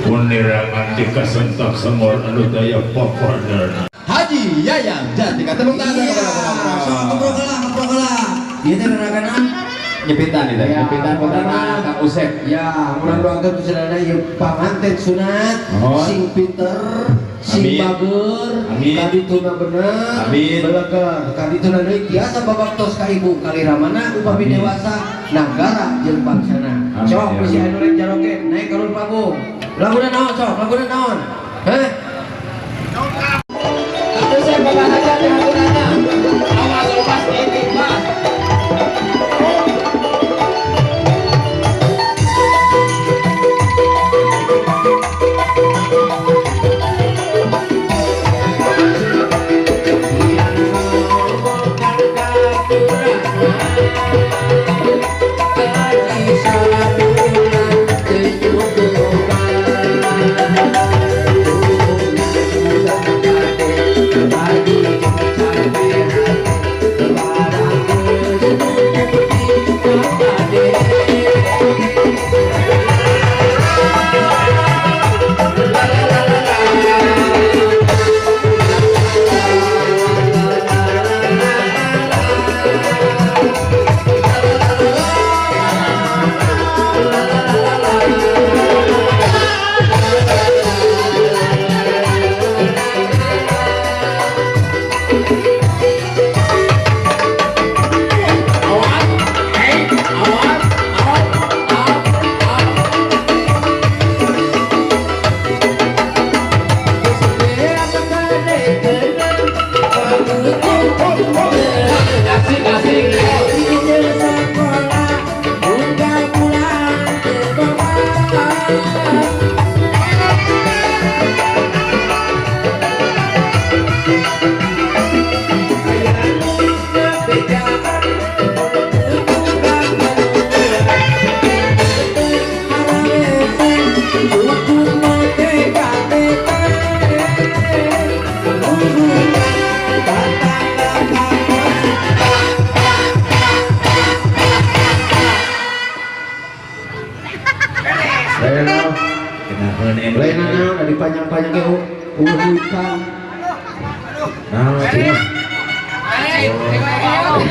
Punirangan di kasentak semur anu daya paparna. Haji Yayang Jatnika, tepuk tangan Iya, sok keprok lah, keprok lah. Ieu teh raragan nyepitan nih, Ya, nyepitan putrana Kang Usep. Ya, urang doakeun ku sadayana ieu panganten sunat, Oh. sing pinter, sing Amin. bager, Amin. kadituna bener, Amin. beleger, kadituna deui tiasa babaktos ka ibu kaliramana upami Amin. dewasa nagara jeung bangsana. Amin, Sok ya bisi Allah. anu rek jaroket naik ka lur panggung. Laguna naon sok? Laguna naon? Hah? Kang Usep bapak hajat yang haturana. Awas lepas ini, Mas. Awas, hey, awas, awas, awas, awas. Asik, asik. Lain naon? Kenapa nih? Lain naon dari panjang-panjang ge uhutan. Nah,